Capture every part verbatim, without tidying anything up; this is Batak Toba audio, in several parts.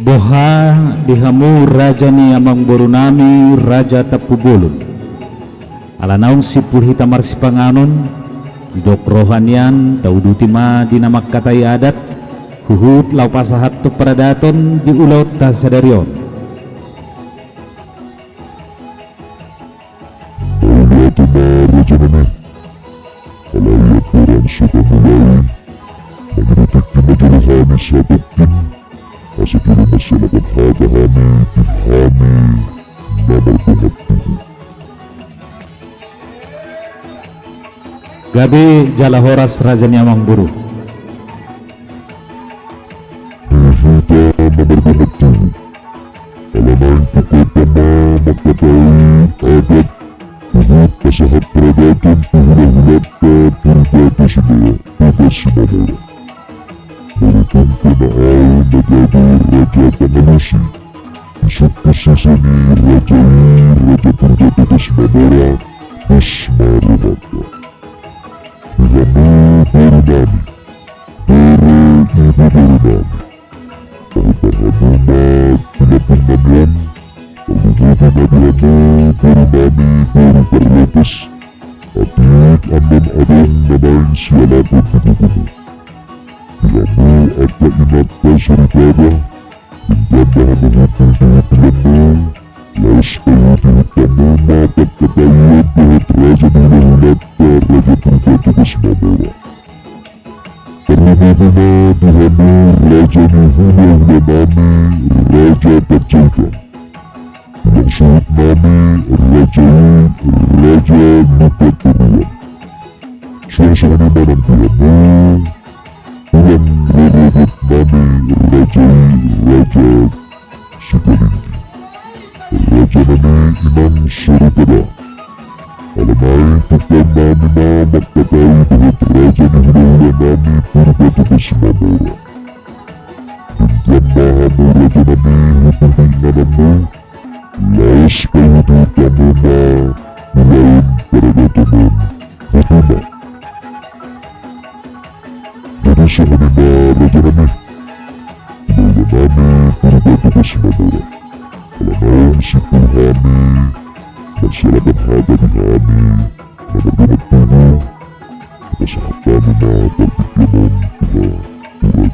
Boha di hamu raja ni amangboru nami Raja Tampubolon. Ala naung simpul hita marsipanganon, didok roha nian tauduti ma di na mangkatai adat, huhut laho pasahathon paradaton di ulaonta sadari on. Mauliate ma raja nami. Alai andorang so tamulai, mangido tingki ma jolo hami satongkin, asa jolo marsialapan hata hami di hami na mardongan tubu. Gabe jala horas raja ni amangboru. Di hita na mardongan tubu. Ala naeng tungkot ma mangkatai adat, huhut pasahat paradaton tu hulahulanta Purba Toga Simamora. Molo tung pe na ahu na gabe raja pangalusi, disungkun sise ni raja i, Raja Purba Toga Simamora, dos ma rohanta. Di hamu boru nami, bere, ibebere nami. Pahombar hamu ma tu lambung nami on, tarlumobi ma di hamu boru nami boru parlopes, atik annon adong na naeng sialapon di bukumu. Di hamu angka inanta soripada, denggan ma hamu hundul di hundulmu, laos paihutihut hamu ma pangkataion dohot raja ni hulahulanta Raja Purba Toga Simamora. Tarlumobi ma di hamu raja ni hulahula nami Raja Panjaitan. Tulang suhut nami raja i Raja Lumban Toruan. Suang songon i ma nang di hamu tulang rorobot nami raja i Raja Sipaling. Raja nami inang soripada. Ala naeng tungkot nami ma mangkatai dohot raja ni hulahula nami Purba Toga Simamora. Denggan ma hamu raja nami hundul di ingananmu, laos paihutihut hamu ma ulaon paradaton on. Botima. Jadi songon i ma raja nami. Hulahula nami Purba Toga Simamora. Ala naung simpul hami marsialapan hata di hami na mardongan tubu, pasahat hami ma partingkian on tu raja i.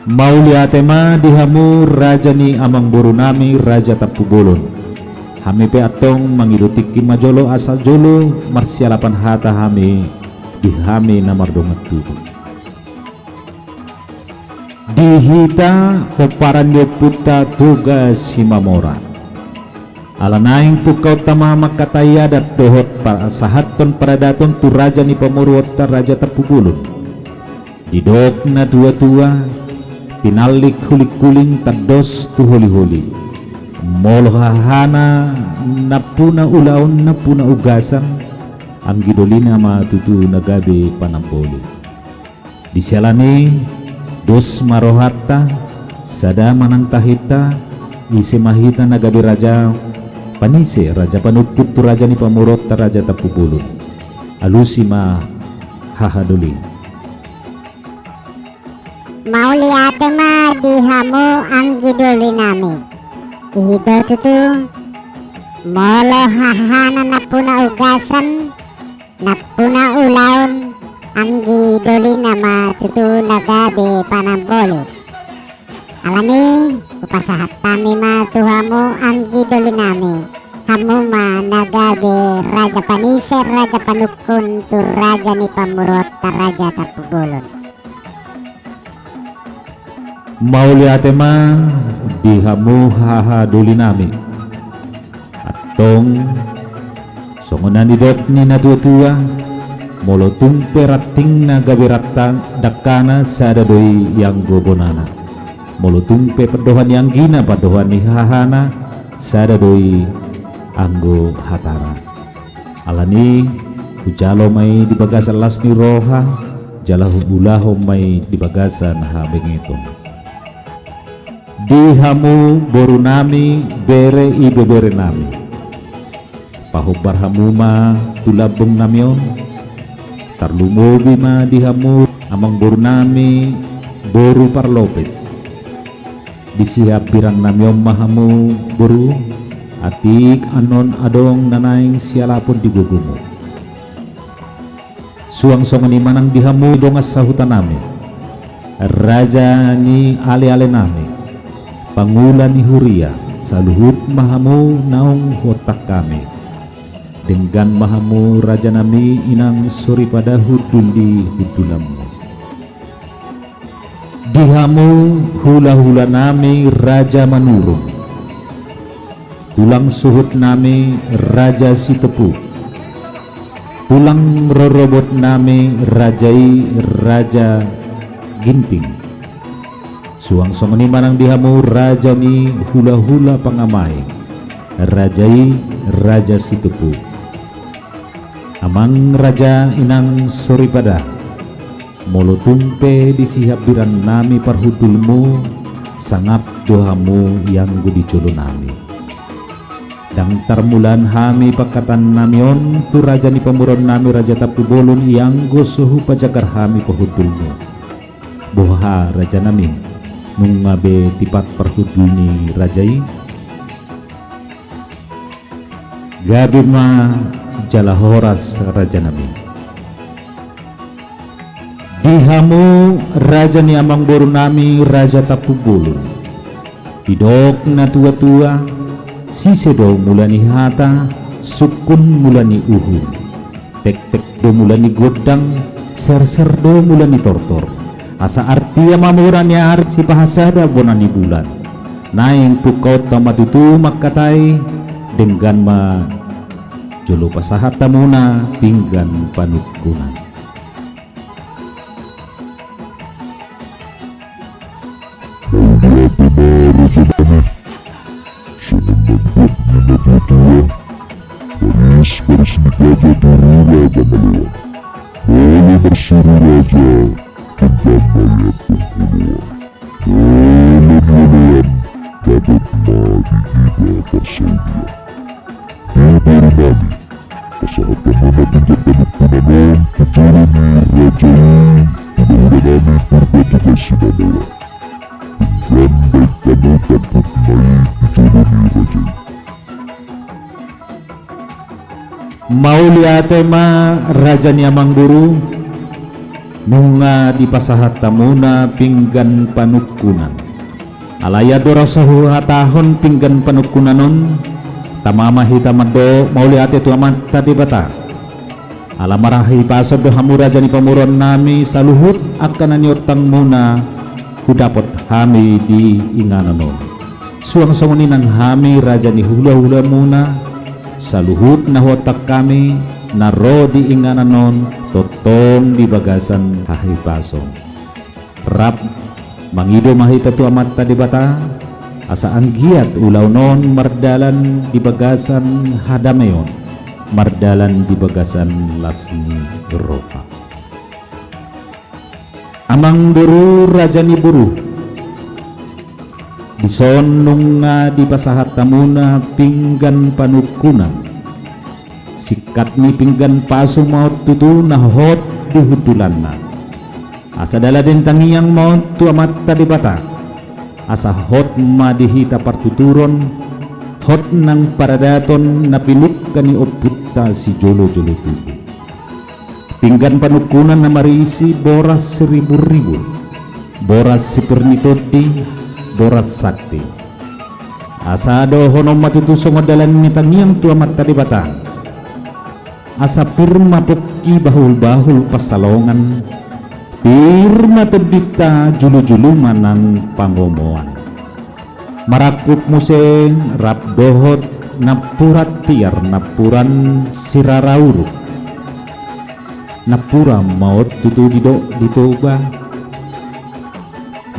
Mauliate ma di hamu raja ni amangboru nami Raja Tampubolon. Hami pe antong mangido tingki ma jolo asa jolo marsialapan hata hami di hami na mardongan tubu. Di hita pomparan ni ompunta Toga Simamora. Ala naeng pungkaonta ma mangkatai adat dohot pasahathon paradaton tu raja ni pamoruonta Raja Tampubolon. Didok na tuatua, tinallik hulinghuling tandos tu holiholi. Molo hahana nampuna ulaon nampuna ugasan, anggi dolina ma tutu na gabe panamboli. Di siala ni i, dos ma rohanta, sada ma nang tahinta, ise ma hita na gabe raja panise, raja panungkun tu raja ni pamoruonta Raja Tampubolon. Alusi ma haha doli. Mauliate ma di hamu anggi doli nami. Ido tutu, molo hahana nampuna ugasan, nampuna ulaon, anggi dolina ma tutu na gabe panamboli. Ala ni i, hupasahat hami ma tu hamu anggi doli nami, hamu ma na gabe raja panise, raja panungkun tu raja ni pamoruonta Raja Tampubolon. Mauliate ma di hamu haha doli nami. Antong, songon na nidok ni na tuatua, molo tung pe rantingna gabe rantang dangkana sada do i anggo bonana. Molo tung pe pandohan ni anggina pandohan ni hahana sada do i anggo hatana. Ala ni i, hujalo ma i di bagasan las ni roha, jala huulahon ma i di bagasan habengeton. Di hamu boru nami, bere ibebere nami. Pahombar hamu ma tu lambung nami on. Tarlumobi ma di hamu amangboru nami, Boru parlopes. Di sihambirannami on ma hamu boru, atik annon adong na naeng sialapon di gogomu. Suang songon i ma nang di hamu dongan sahutanami, raja ni alealenami, pangula ni huria, saluhut ma hamu naung huontak hami. Denggan ma hamu rajanami inang soripada hundul di hundulanmu. Di hamu hulahulanami Raja Manurung, tulang suhutnami Raja Sitepu, tulang rorobotnami raja i Raja Ginting. Suang songon i ma nang di hamu raja ni hulahula pangamae, raja i Raja Sitepu. Amang raja inang soripada, molo tung pe di sihambirannami parhundulmu, sangap do hamu ianggo di jolonami. Ndang tarmulaan hami pangkataionnami on tu raja ni pamoruonnami Raja Tampubolon ianggo so hupajagar hami parhundulmu. Boha rajanami, nunga be tipat parhundul ni raja i? Gabe ma jala horas rajanami. Di hamu raja ni amangborunami Raja Tampubolon, didok natuatua, sise do mula ni hata, sungkun mula ni uhum. Pekpek do mula ni gondang, serser do mula ni tortor. Asa artia ma mura ni ari sipahasada bona ni bulan. Naeng pungkaonta ma tutu mangkatai, denggan ma jolo pasahat hamuna pinggan panungkunan. Mauliate ma rajanami. Songon na nidok ni natuatua, baris baris ni gaja tu rura da maloan. Molo marsuru raja, denggan ma i antong oloan. Molo nioloan, dapot ma di iba parsaulian. Di borunami, pasahat hamuna pinggan panungkunan on tu jolo ni raja i, tu hulahula nami Purba Tugas Simamora. Denggan baen hamu tampukna i di jolo ni raja i. Mauliate ma raja ni amangboru, nunga dipasahat hamuna pinggan panungkunan. Alai andorang so huhatahon pinggan panungkunan on, tama ma hita mandok mauliate tu Amanta Debata. Ala marhahipason do hamu raja ni pamoruonnami saluhut angka na niontangmuna hudapot hami di inganan on. Suang songon i nang hami raja ni hulahulamuna, saluhut na huontak hami na ro di inganan on tongtong di bagasan hahipason. Rap mangido ma hita tu Amanta Debata, asa anggiat ulaon on mardalan di bagasan hadameon, mardalan di bagasan las ni roha. Amangboru raja ni boru, dison nunga dipasahat hamuna pinggan panungkunan. Singkat ni pinggan pasu ma on tutu na hot di hundulanna. Asa dalan ni tangiang ma on tu Amanta Debata. Asa hot ma di hita partuturon, hot nang paradaton na pinungka ni ompunta sijolojolo tubu. Pinggan panungkunan na marisi boras siriburribur, boras sipir ni tondi, boras sakti. Asa dohonon ma tutu songon dalan ni tangiang tu Amanta Debata. Asa pir ma pongki bahulbahul pansalongan, pir ma tondinta, julujulu ma nang pangomoan. Marangkup muse rap dohot napuran tiar, napuran sirara uruk. Napuran ma on tutu didok di Toba,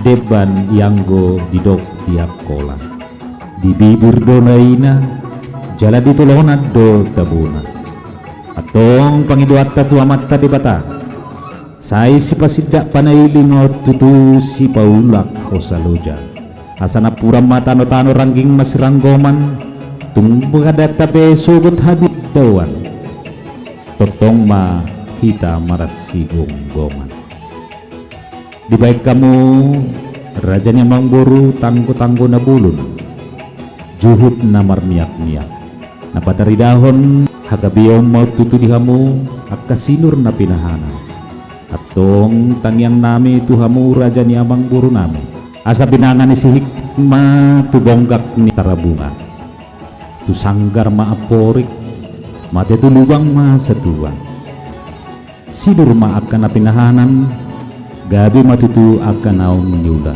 demban ianggo didok di Angkola. Di bibir do na ina, jala di tolonan do tabona. Antong pangidoanta tu Amanta Debata. Sai sipasindak panailing ma on tutu sipaulak hosa loja. Asa napuran ma tanotano, rangging ma siranggoman, tung bagadanta pe sogot habidaoan. Tongtong ma hita marsigomgoman. Dibaen hamu, raja ni amangboru, tanggotanggo na bolon, juhut na marmiakmiak, na pataridahon hagabeon ma tutu di hamu angka sinur na pinahanam. Antong tangiangnami tu hamu, raja ni amangborunami, asa binanga ni si hikmat ma tu bonggak ni tarabunga, tu sanggar ma amporik, mate tu lubang ma satuan. Sinur ma angka na pinahanam, gabe ma tutu angka naung niula.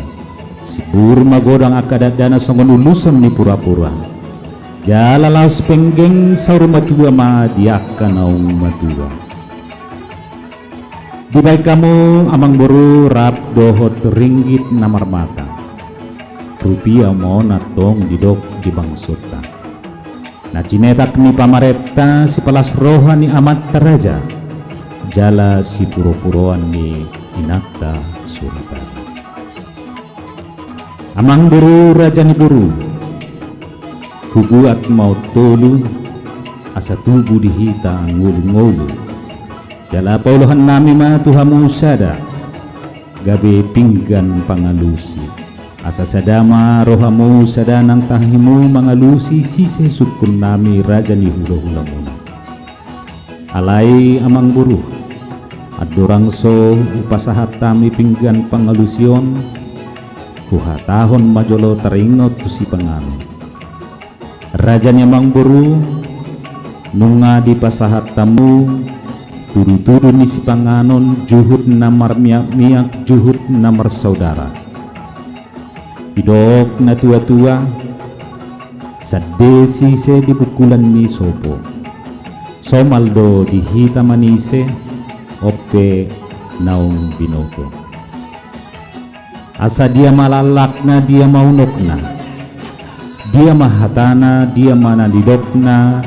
Simbur ma godang angka dakdanak songon ulusan ni purapura, jala laos penggeng saur matua ma di angka naung matua. Dibaen hamu, amangboru, rap dohot ringgit na marmata. Rupia ma on antong didok di bangsonta, na jinetak ni pamarenta, sipalas roha ni amanta raja, jala sipuropuroan ni inanta Soripada. Amangboru, raja ni boru, hubuat ma on tolu, asa tubu di hita ngolungolu. Jala paulohannami ma tu hamu sada, gabe pinggan pangalusi, asa sada ma rohamu, sada nang tahimu mangalusi sise sungkunnami, raja ni hulahulamuna. Alai, amangboru, andorang so hupasahat hami pinggan pangalusi on, huhatahon ma jolo taringot tu sipanganon. Raja ni amangboru, nunga dipasahat hamu tudutudu ni sipanganon, juhut na marmiakmiak, juhut na marsaudara. Didok natuatua, sande sise di bungkulan ni sopo, somal do di hita manise, on pe naung binoto. Asa dia ma lallakna, dia ma unokna, dia ma hatana, dia ma na nidokna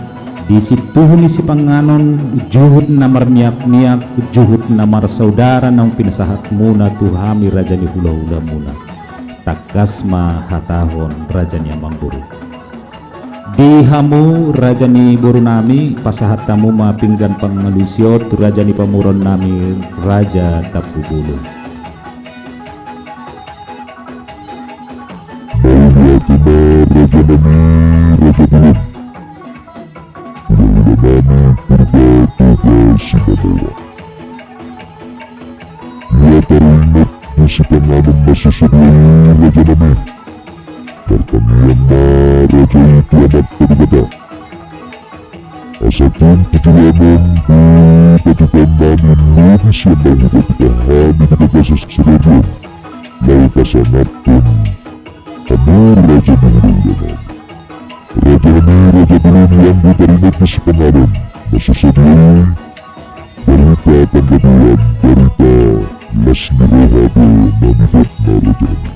di sintuhu ni sipanganon, juhut na marmiakmiak, juhut na marsaudara naung pinasahatmuna tu hami, raja ni hulahulamuna. Tangkas ma hatahon, raja ni amangboru. Di hamu, raja ni borunami, pasahat hamu ma pinggan pangalusi on tu raja ni pamoruonnami, Raja Tampubolon. Mauliate ma, rajanami, raja bolon. Hulahulanami Purba Toga Simamora. Ia taringot di sipanganon na so sadia i, rajanami, martangiang ma raja i tu Amanta Debata, asa tung tu joloan on dipatupa hami lobi sian naung hupatupa hami di bagasan sadari on, laho pasangaphon hamu, raja ni hulahulanami. Rajanami, raja bolon, ia anggo taringot di sipanganon na so sadia i, barita panggabean, barita las ni roha do na nidokna, rajanami.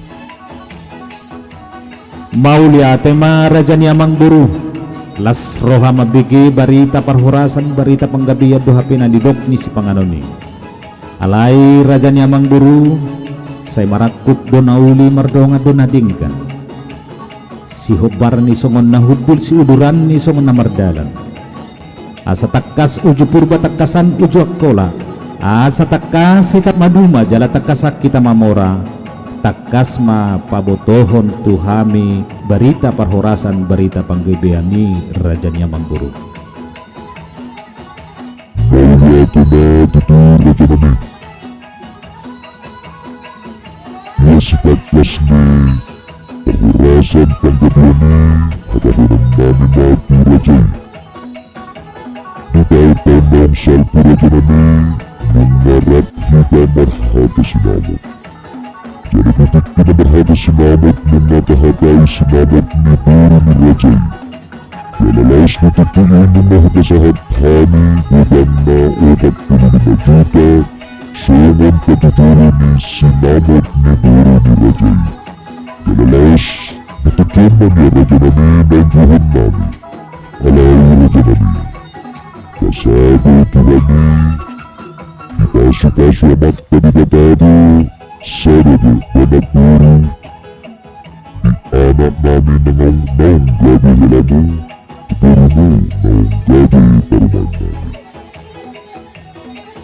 Mauliate ma, raja ni amangboru. Las roha mambege barita parhorasan, barita panggabean do hape na nidok ni sipanganon i. Alai, raja ni amangboru, sai marangkup do na uli, mardongan do na denggan. Sihombarni songon na hundul, siuduranni songon na mardalan. Asa tangkas uju Purba, tangkasan uju Angkola. Asa tangkas hita maduma jala tangkasan hita mamora. Tangkas ma pabotohon tu hami barita parhorasan, barita panggabean i, raja ni amangboru. Mauliate ma tutu, rajanami. Ia sitangkas ni parhorasan panggabean i, hatahononnami ma tu raja i. Di taontaon naung salpu, rajanami, nunga rap hita marhata sinamot. Jala di tingki na marhata sinamot, nunga tahatai sinamot ni boru ni raja i. Jala laos di tingki i nunga hupasahat hami godangna opat pulu lima juta songon patuturi ni sinamot ni boru ni raja i. Jala laos di tingki on ma nian, rajanami, naeng dohononnami. Alai, rajanami, basa do tu hami, dipasupasu Amanta Debata do sada do, anak boru, di anaknami na naung, naung gabe helamu, di borumu naung gabe parumaennami.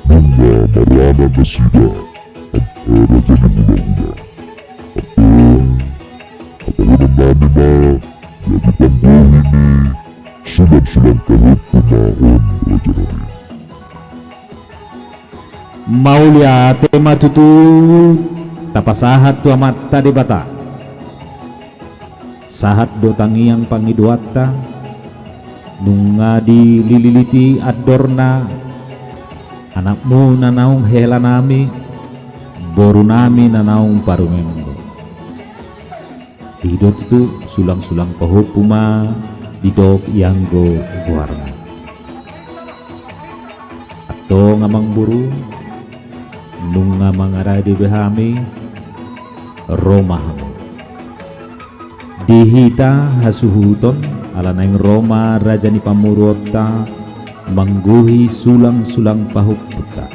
Nunga maranak nasida, eh, raja ni hulahula. Antong, hatahonon nami ma, jadi panggohi ni sulang-sulang pahompu ma on, raja nami. Mauliate ma tutu tapasahat tu Amanta Debata. Sahat do tangiang pangidoanta, nunga dililiti andorna anakmu na naung hela nami, boru nami na naung parumaenmu. I do tutu sulang-sulang pahompu ma didok ianggo goarna. Antong amangboru, nunga mangarade be hami, ro ma hamu. Di hita hasuhuton, ala naeng ro ma raja ni pamoruonta manggohi sulang-sulang pahompunta.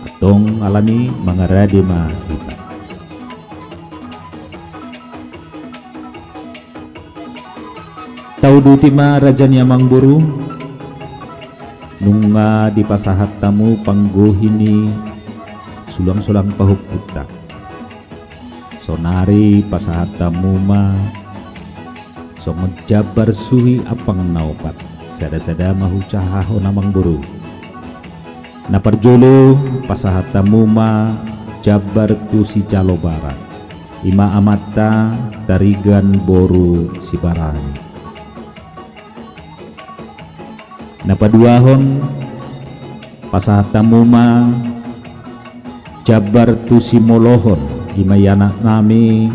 Antong alani mangarade ma hita. Tauduti ma raja ni amangboru, nunga dipasahat hamu panggohi ni sulang-sulang pahompunta. Saonari pasahat hamu ma songon jambar suhi ampang na opat. Sada-sada ma hujahahon amangboru. Na parjolo pasahat hamu ma jambar tu sijalo bara, i ma amanta Tarigan boru Sibarani. Na paduahon pasahat hamu ma jambar tu simolohon, i ma i anak nami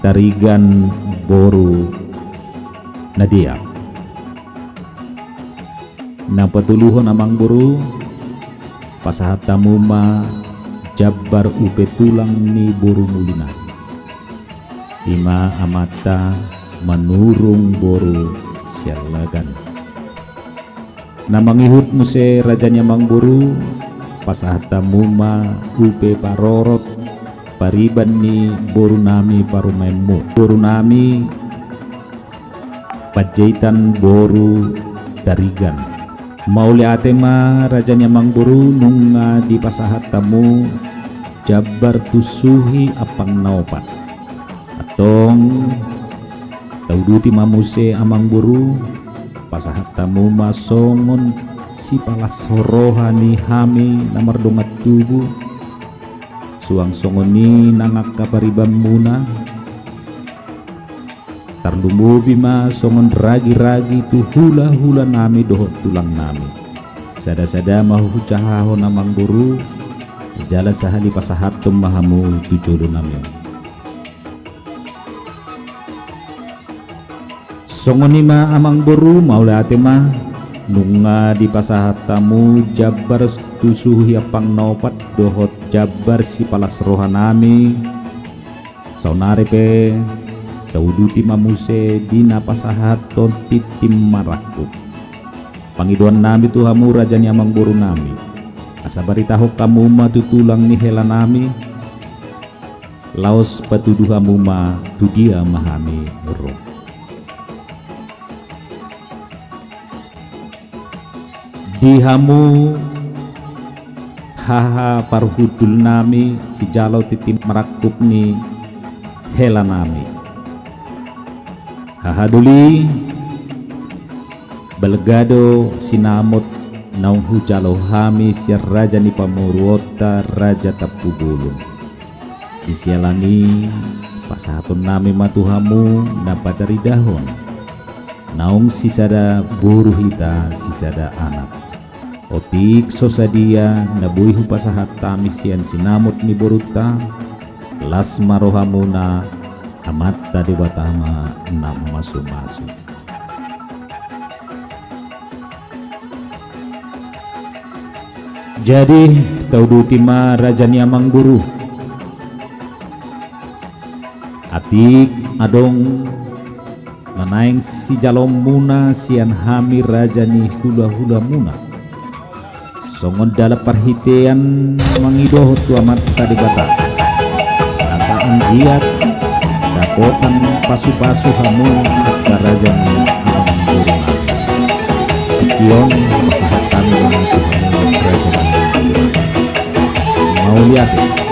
Tarigan boru Nadia. Na patoluhon amangboru, pasahat hamu ma jambar upe tulang ni boru Mulina, i ma amanta Manurung boru Siallagan. Na mangihut muse raja ni amangboru, pasahat hamu ma upe parorot pariban ni boru nami parumaenmu. Boru nami Panjaitan boru Tarigan. Mauliate ma raja ni amangboru, nunga dipasahat hamu jambar tu suhi ampang na opat. Antong tauduti ma muse amangboru, pasahat hamu ma songon sipalas roha ni hami na mardongan tubu, suang songon i nang angka paribanmuna, tarlumobi ma songon ragi-ragi tu hula-hula nami dohot tulang nami. Sada-sada ma hujahahon amangboru, jala sahali pasahathon ma hamu tu jolo nami on. Songon i ma amangboru, mauliate ma, nunga dipasahat hamu jambar tu suhi ampang na opat dohot jambar sipalas roha nami. Saonari pe tauduti ma muse di na pasahathon tintin marangkup. Pangidoan nami tu hamu raja ni amangboru nami, asa baritahon hamu ma tu tulang ni hela nami, laos patudu hamu ma tu dia ma hami ro. Di hamu haha parhundul nami, sijalo tintin marangkup ni hela nami. Haha doli, balga do sinamot naung hujalo hami sian raja ni pamoruonta, Raja Tampubolon. Di siala ni i pasahaton nami ma tu hamu na pataridahon, naung sisada boru hita sisada anak. Otik so sadia na boi hupasahat hami sian sinamot ni borunta, las ma rohamuna, Amanta Debata ma na mamasumasu. Jadi, tauduti ma raja ni amangboru. Atik adong na naeng sijaloonmuna sian hami raja ni hulahulamuna, songon dalan parhitean mangido tu Amanta Debata, asa anggiat dapotan pasupasu hamu angka raja ni amangboru nami. Tingki on pasahat hami ma tu hamu raja ni amangboru nami. Mauliate.